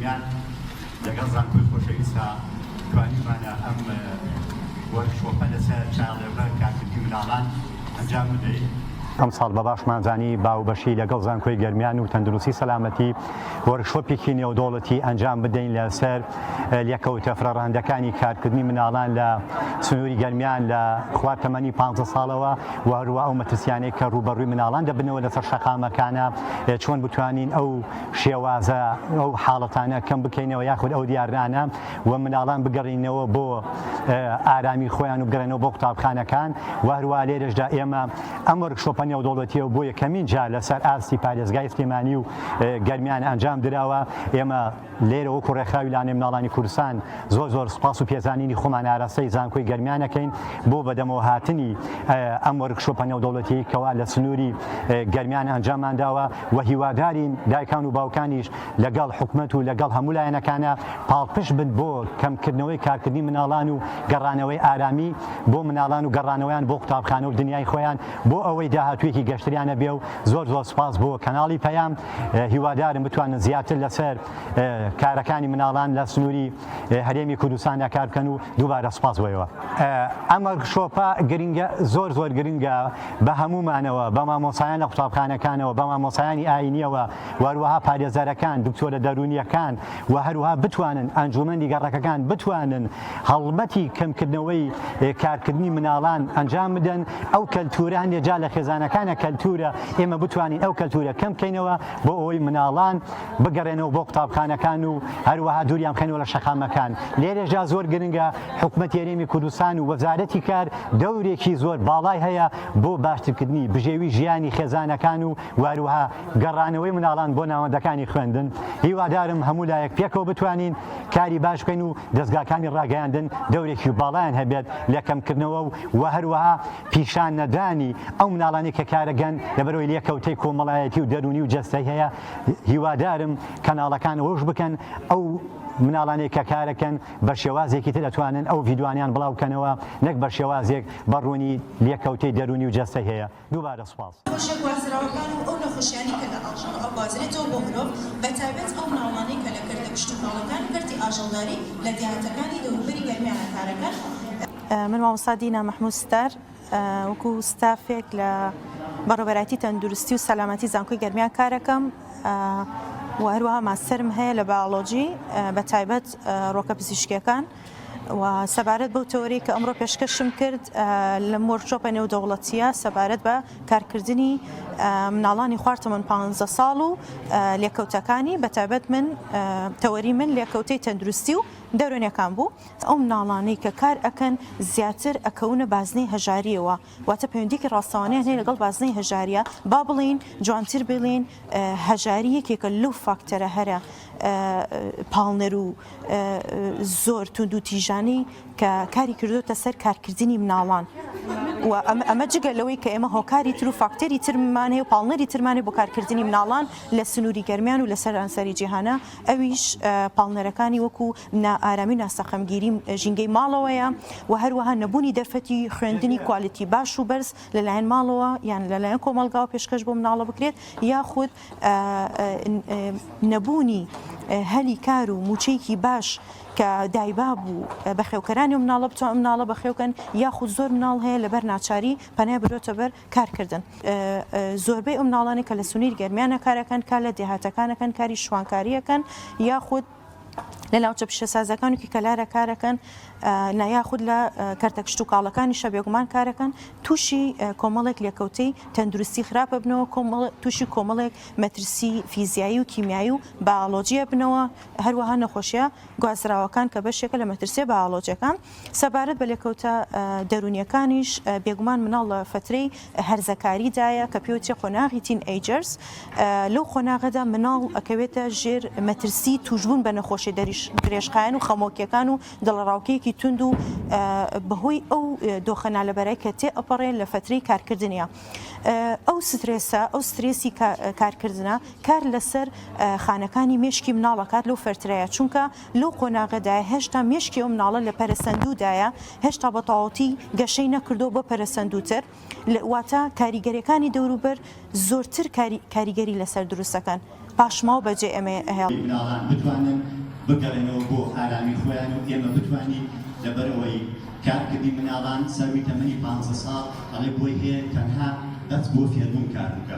گەرمیان لەگەڵ زانکۆی خۆشەویستا توانیومانە ئەم وۆرکشۆپە لەسەر child labor کارکردنی مناڵان ئەنجام بدەین. ئەمساڵ بە باشمان زانی باوبەشی لەگەڵ زانکۆی گەرمیان و تەندروستی سەلامەتی وۆرکشۆپێکی نێودەوڵەتی ئەنجام بدەین لەسەر لێکەوتە فرەڕەهەندەکانی کارکردنی مناڵان لە سنووری گەرمیان لە خوار تەمەنی 15 ساڵەوە و هەروە ئەو مەترسیانەی کە ڕووبەڕووی مناڵان دەبنەوە لەسەر شەقامەکانە چۆن بتوانین ئەو شێوازە ئەو حاڵەتانە کەم بکەینەوە یاخود ئەو دیاردانە و مناڵان بگەڕینەوە بۆ ئارامی خۆیان و بگەڕێنەوە بۆ قوتابخانەکان و هەروە لێرەشدا ئێمە ئەم وەرکشۆپە نێودەوڵەتیە بۆ یەکەمین جار لەسەر ئاستی پارێزگای سلێمانی و گەرمیان ئەنجام دراوە ئێمە لێرە وەکو ڕێکخراوی لانەی مناڵانی کوردستان زۆر زۆر سوپاس و پێزانینی خۆمان ئاراستەی زانکۆی گەرمیان ئەکەین بۆ بەدەمەوە هاتنی ئەم وەرکشۆپە نێودەوڵەتیەی کەوا لە سنووری گەرمیان ئەنجاممان داوە و هیوادارین دایکان و باوکانیش لەگەڵ حکومەت و لەگەڵ هەموو لایەنەکانە پاڵپشت بن بۆ کەمکردنەوەی کارکردنی مناڵان و گەڕانەوەی ئارامی بۆ مناڵان و گەڕانەوەیان بۆ قوتابخانە و دنیای خۆیان بۆ ئەوەی داهاتوویەکی گەشتریان هەبێ و زۆر زۆر سوپاس بۆ کەناڵی پەیام هیوادارم بتوانن زیاتر لەسەر کارەکانی مناڵان لە سنووری هەرێمی کوردستاندا کار بکەن و دووبارە سوپاس بۆ ئێوە. ئەم وەرکشۆپە گرنگە زۆر زۆر گرنگە بە هەموومانەوە بە مامۆسایان لە قوتابخانەکانەوە بە مامۆسایانی ئاینیەوە و هەروەها پارێزەرەکان دکتۆرە دەروونیەکان و هەروەها بتوانن ئەنجومەنی گەڕەکەکان بتوانن هەڵمەتی کەمکردنەوەی کارکردنی مناڵان ئەنجام بدەن ئەو کەلتورە هەندێک جار لە خێزانەکانە کەلتورە ئێمە بتوانین ئەو کەلتورە کەم بکەینەوە بۆ ئەوەی مناڵان بگەڕێنەوە بۆ قوتابخانەکان و هەروەها دووریان بخەینەوە لە شەقامەکان لێرەشدا زۆر گرنگە حکومەتی هەرێمی کوردستان و وەزارەتی کار دەورێکی زۆر باڵای هەیە بۆ باشترکردنی بژێوی ژیانی خێزانەکان و هەروەها گەڕانەوەی مناڵان بۆ ناوەندەکانی خوێندن هیوادارم هەموو لایەک پێکەوە بتوانین کاری باش بکەین و دەزگاکانی ڕاگەیاندن دەورێکی باڵایان هەبێت لە کەمکردنەوە و هەروەها پیشان نەدانی ئەو مناڵانەی کە کارەگەن لەبەرئەوەی لێکەوتەی کۆمەڵایەتی و دەروونی و جەستەی هەیە هیوادارم کەناڵەکان ئەوەش بکەن ئەو مناڵانەی کە کارەکەن بە شێوازێکی تر ئەتوانن ئەو ڤیدیۆانیان بڵاو بکەنەوە نەک بە شێوازێک بە ڕوونی لێکەوتەی دەروونی و جەستەی هەیە دووبارە سوپاس. نەخۆشیە گوازراوەکان و ئەو نەخۆشیانەی کە لە ئاژەڵ ئەگوازرێتەوە بۆ مرۆڤ، بەتایبەت ئەو مناڵانەی کە لە کەرتە کشتوکاڵەکان و کەرتی ئاژەڵداری لە دێهاتەکانی دەوروبەری گەرمیانە کارەکەن. من مامۆستا دینا مەحمود ستار وەکو ستافێک لە بەڕێوەبەرایەتی تەندروستی و سەلامەتی زانکۆی گەرمیان کارەکەم و هەروەها ماستەرم هەیە لە بایۆلۆجی بە تایبەت ڕۆکە پزیشکیەکان. و سەبارەت بەو تەوەرەی کە ئەمڕۆ پێشکەشم کرد لەم وۆرکشۆپە نێودەوڵەتییە سەبارەت بە کارکردنی مناڵانی خوار تەمەن 15 ساڵ و لێکەوتەکانی بەتایبەت من تەوەری من لێکەوتەی تەندروستی و دەروونیەکان بوو. ئەو مناڵانەی کە کار ئەکەن زیاتر ئەکەونە بازنەی هەژارییەوە واتە پەیوەندیەکی ڕاستەوانەیان هەیە لەگەڵ بازنەی هەژاریە با بڵێین جوانتر بڵێین هەژاری یەکێکە لەو فاکتەرە هەرە پاڵنەر و زۆر توند و تیژانەی کە کاری کردوتە سەر کارکردنی مناڵان و ئەمە جگە لەوەی کە ئێمە هۆکاری تر و فاکتەری ترمان هەیە و پاڵنەری ترمان هەیە بۆ کارکردنی مناڵان لە سنووری گەرمیان و لە سەرانسەری جیهانە ئەویش پاڵنەرەکانی وەکو نائارامی و ناسەقامگیری ژینگەی ماڵەوەیە و هەروەها نەبوونی دەرفەتی خوێندنی کوالیتی باش و بەرز لەلایەن ماڵەوە یان لەلایەن کۆمەڵگاوە پێشکەش بۆ مناڵە بکرێت یاخود نەبوونی هەلی کار و موچەیەکی باش کە دایباب و بەخێوکەرانی و مناڵە بتوان مناڵە بەخێوکەن یاخود زۆر مناڵ هەیە لەبەر ناچاری پەنای برۆتە بەر کارکردن زۆربەی ئەو مناڵانەی کە لە سنووری گەرمیانە کارەکەن کار لە دێهاتەکانەکەن کاری شوانکاریەکەن یاخود لە ناوچە پیشەسازەکان و کیکەلارە کارەکەن یاخود لە کەرتە کشتوکاڵەکانیشە بێگومان کارەکەن تووشی کۆمەڵێک لێکەوتەی تەندروستی خراپە بنەوە تووشی کۆمەڵێک مەترسی فیزیایی و کیمیایی و بایۆلۆجیە بنەوە هەروەها نەخۆشیە گوازراوەکان کە بەشێکە لە مەترسیە بایۆلۆجیەکان. سەبارەت بە لێکەوتە دەروونیەکانیش بێگومان مناڵ لە فەترەی هەرزەکاریدایە کە پێوترێ قۆناغی teenagers لەو قۆناغەدا مناڵ ئەکەوێتە ژێر مەترسی توشبوون بە نەخۆشی درێژخایەن و خەمۆکیەکان و دڵەڕاوکێکی توند و بەهۆی ئەو دۆخە نالەبەرای کە تێ ئەپەڕێ لە فەترەی کارکردنیە ئەو سترێسە ئەو سترێسی کارکردنە کار لەسەر خانەکانی مێشکی مناڵەکات لەو فەرترەیە چونکە لەو قۆناغەدایە هێشتا مێشکی ئەو مناڵە لە پەرەسەندوودایە، هێشتا بە تەواوەتی گەشەی نەکردووە بۆ پەرەسەندووتر، واتە کاریگەریەکانی دەوروبەر زۆرتر کاریگەری لەسەر دروست دەکەن. پاشماو بەجێ ئەهێڵن. مناڵان بتوانن بگەڕێنەوە بۆ ئارامی خۆیان و ئێمە بتوانین لەبەرئەوەی کارکردنی مناڵان سەروی تەمەنی پانزە ساڵ ئەڵێ بۆی هەیە تەنها بەس بۆ فێربوون کار بکا.